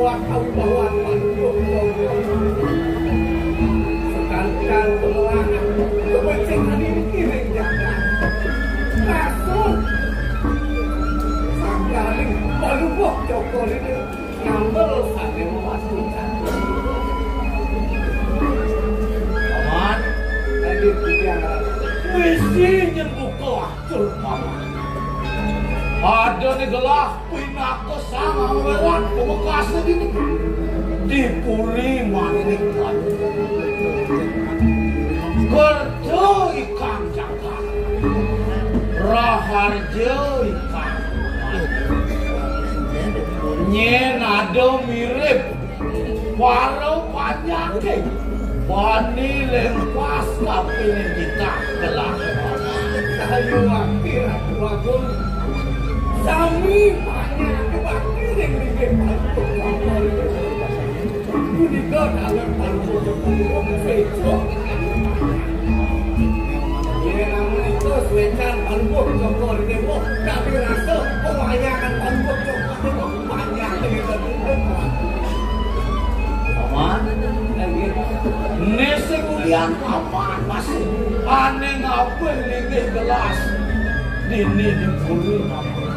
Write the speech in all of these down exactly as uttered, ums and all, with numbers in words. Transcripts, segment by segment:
Kawibawan panuduh. Sedangkan pengelangan kepentingan ini kiring jagat. Kasut. Sangkaring panuduh cokor ini. Nyambel saking watu. Paman, tadi tiang misi nyembuka acur, Paman. Ada ni gelah pinaka sang angweran pamekasne dini. Di puri manik kerja ikang jagat. Raharja ikang. Nyen ada mirip para panyake bani lempas kaping titah gelah. Kayu ati Ratu Agung. Sami panyake bakti ring linggih Ratu Agung. Punika dalem Palungguh Cokor Dewa Sweco. Yen namun itu Swecan Palungguh Cokor Dewa, kami rasa pewayangan Palungguh Cokor Dewa banyak kita dulu. Paman, nggih. Nek sing ulian Paman masih ane ngabeh linggih gelas. Dini dipuri Paman.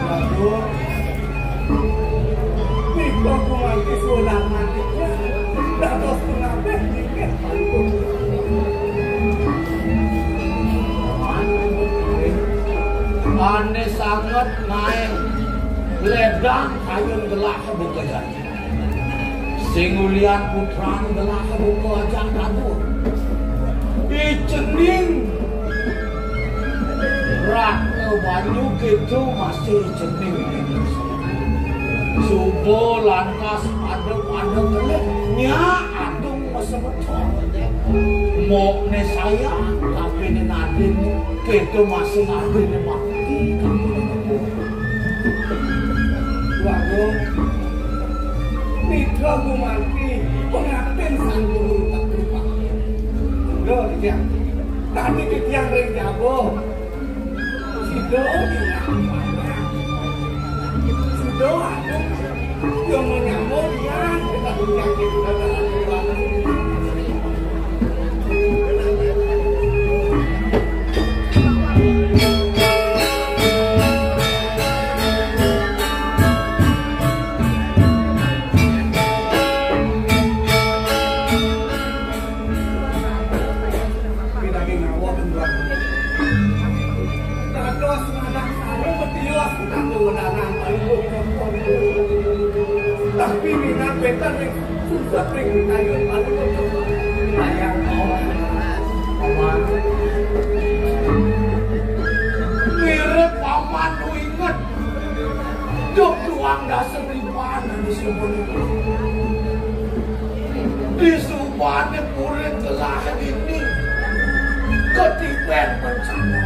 Waduh. Nika kumanti sunan mati. Dados pengabeh nggih. Ane sanget nae ledang kayun gelah buka jati. Sing ulian putran gelah buka ajang dadu. Icening Ratna banyu keto masih cening. Suba lantas pada-pada kelih nyak adung masemeton. Mokne sayang, tapi ne nadin keto masih adine bakti. Waduh, mitra gumanti, pengabden Sang Guru tak berubah. Lho, Dijang. Tadi titiang ring jaba. Sida ora. Sida ora. Yang menyambut dia. Pinangin awak kembang. Dados anak saya metiwas kanggo wedangan paling. Tapi minat betan ring susah ring kayun paling. Sayang awak. Paman. Mirip Paman nu inget. Duk tuang dasa ripan anu simpun. Disubane purit gelah dini ketiben bencana.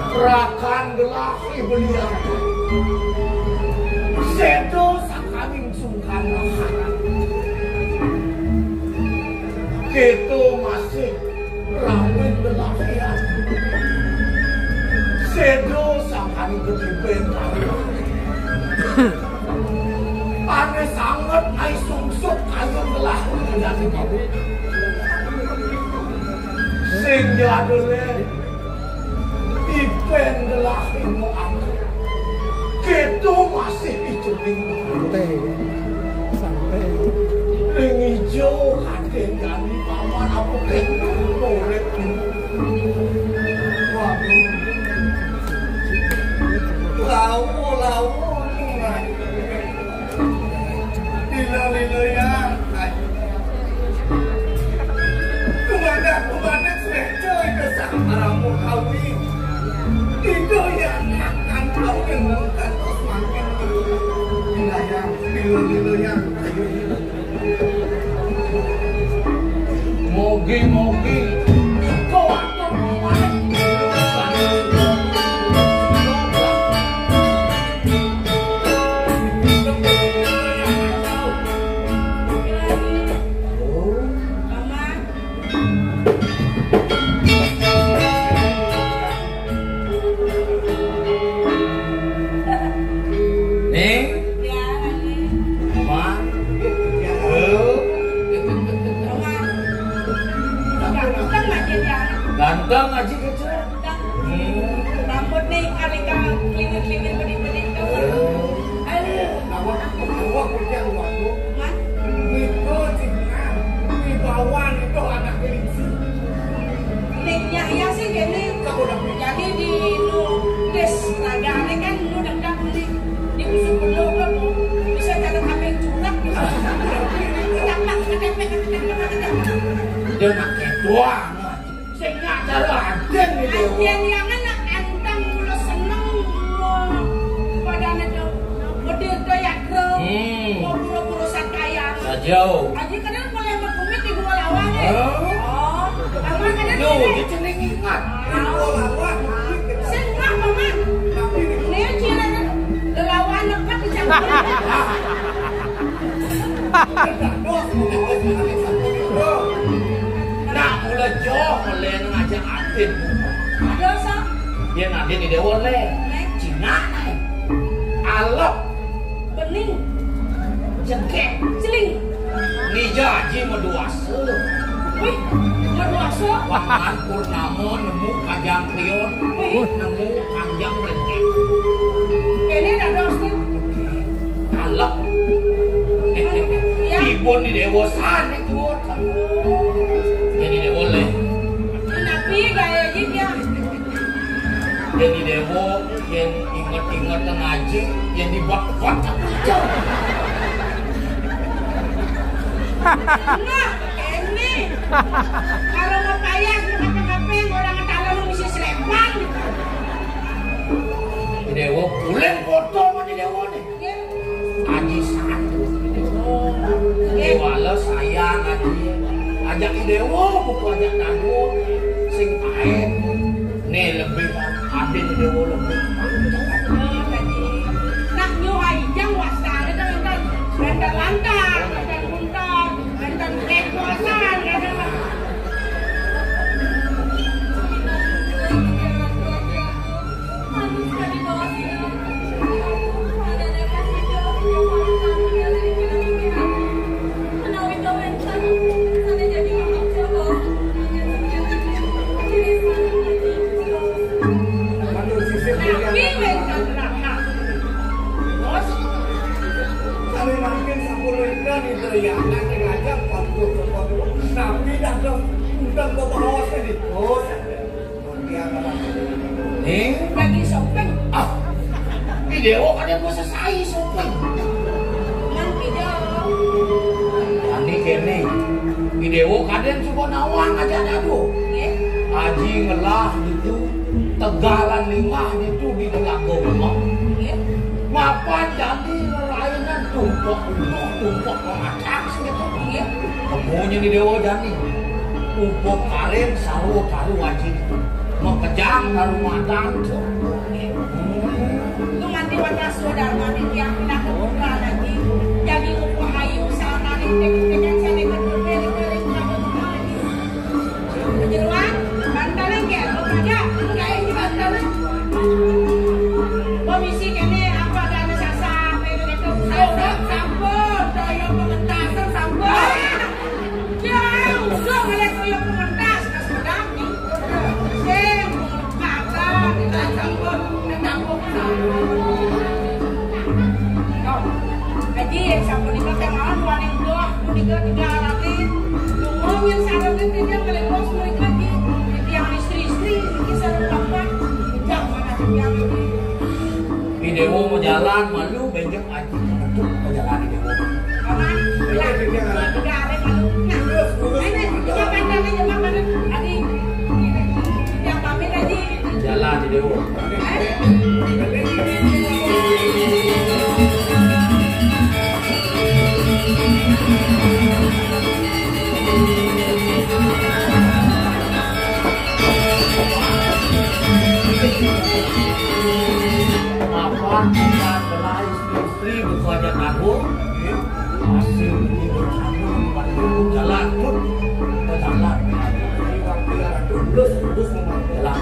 Rakan gelah ibelian sedo sakaning sungkan rakan. Kita masih Rawit lelakian. Sedo sangkani ketipen kari. Ane sanget ai sungsut kayun gelah menjadi mabuk. Sing jadule ipen gelah ilmu aku. Keto masih ijo ning. Santai. Santai. Ning ijo kaden jani paman apa keto urip. Waduh. Lawo, lawo, ning. Lila-lila ya. Kumaha-kumaha semeja ida sang paramu kawi. Ida ya akan kau yang mengkantos makin wilayah lila-lila ya. Mogi-mogi kau atur mawar. Ganteng aja gitu. Rambut nih, kalika, kliwir-kliwir, bedik-bedik tuh. Aduh. Awak, awak udah waktu. Mat? Itu Cina, wibawa itu anak kelinci. Ning Yahya sih gini. Jadi di nu des ragane kan nu dekat nih. Di musuh penuh kan, bisa cara kambing curang gitu. Kedepak, kedepak, kedepak, kedepak. Dia nak ketua. Sing nak cara aden iki, Dewa. Aden yang enak, enteng kula seneng. Padane do, model do ya, Bro. Hmm. Mau pura-pura sakaya. Saja. Aja kadang boleh berkumit di dua lawan, ya. Oh. Oh, apa kadang Lho, boleh? Iki jeneng ingat. Dua lawan. Sing apa, Man? Ini cina lelawan lepat di Jakarta. Nak mula joh melen ngajak adin. Aduh, Sam. Yen adin di dewa le. Cina. Alok. Bening. Cekek. Celing. Nija aji meduasa. Wih, meduasa. Paman Purnama nemu kajang krion. Wih. Nemu kanjang rengkek. Ini dah dos nih. Alek. Ya. Ibun di dewa sana itu. Jadi dia boleh. Tapi gaya aja dia. Jadi dewa yang inget-inget ngaji yang dibak-bak. Nah, ini. Kalau mau payah, mau ngapa-ngapain, orang ketawa lu mesti selempang. Dewa pulang foto sama di dewa nih. Aji satu. Dewa lo sayang aji. Ajak dewa buku ajak tamu. Sing kain. Nih lebih adil dewa lebih. Nak nyu aji jang wastane kan kan. Gandar lantar, gandar buntar, gandar beleposan, gandar Tapi mungkin sepuluh ikan itu ya, nanti ngajak waktu ke waktu. Tapi dah tuh, udah bawa hawas di kos. Nih, lagi shopping. Ah, di dewa kadang mau selesai shopping. Nanti jauh. Ani kene. Di dewa kadang coba nawang aja dadu. Nggih. Aji ngelah itu tegalan lima itu di telaga rumah. Nggih. Mapan jadi lelainan tumpuk-tumpuk, tumpuk pengacak gitu. Nggih. Temunya di dewa jani. Upuk karin sarwa karu wajib. Mekejang karu madan. Lumanti wadas swadharmane tiang pinaka putra lagi. Jagi upuk hayu sarane tek-tekan sane kedua. Jeruan, bantalan ya, lo ada, enggak ini bantalan. Komisi kene apa ada anu sasam, itu sampun, daya pementasan sampun. Jauh, udah ngeliat koyo pengentas, kas pedang nih. Sing, kata, kita campur, kita campur. Haji, sampun nika kemauan, wani udah, nika tiga arati. Ngomongin sarapin tiga kali bos, mereka di, di tiang istri-istri, ini sarap apa? Jam mana tiang ini? Di dewa mau jalan, malu, benjek aja. Aduh, mau jalan di dewa. Paman, ya, tiga arep, malu. Nah, ini, coba pandang aja, Pak, mana? Adi, ini, yang pamit aja. Jalan di dewa. Apa kita telah istri berkeluarga kagum? Hasil ini bersambung, jalan pun jalan. Terus, terus jalan.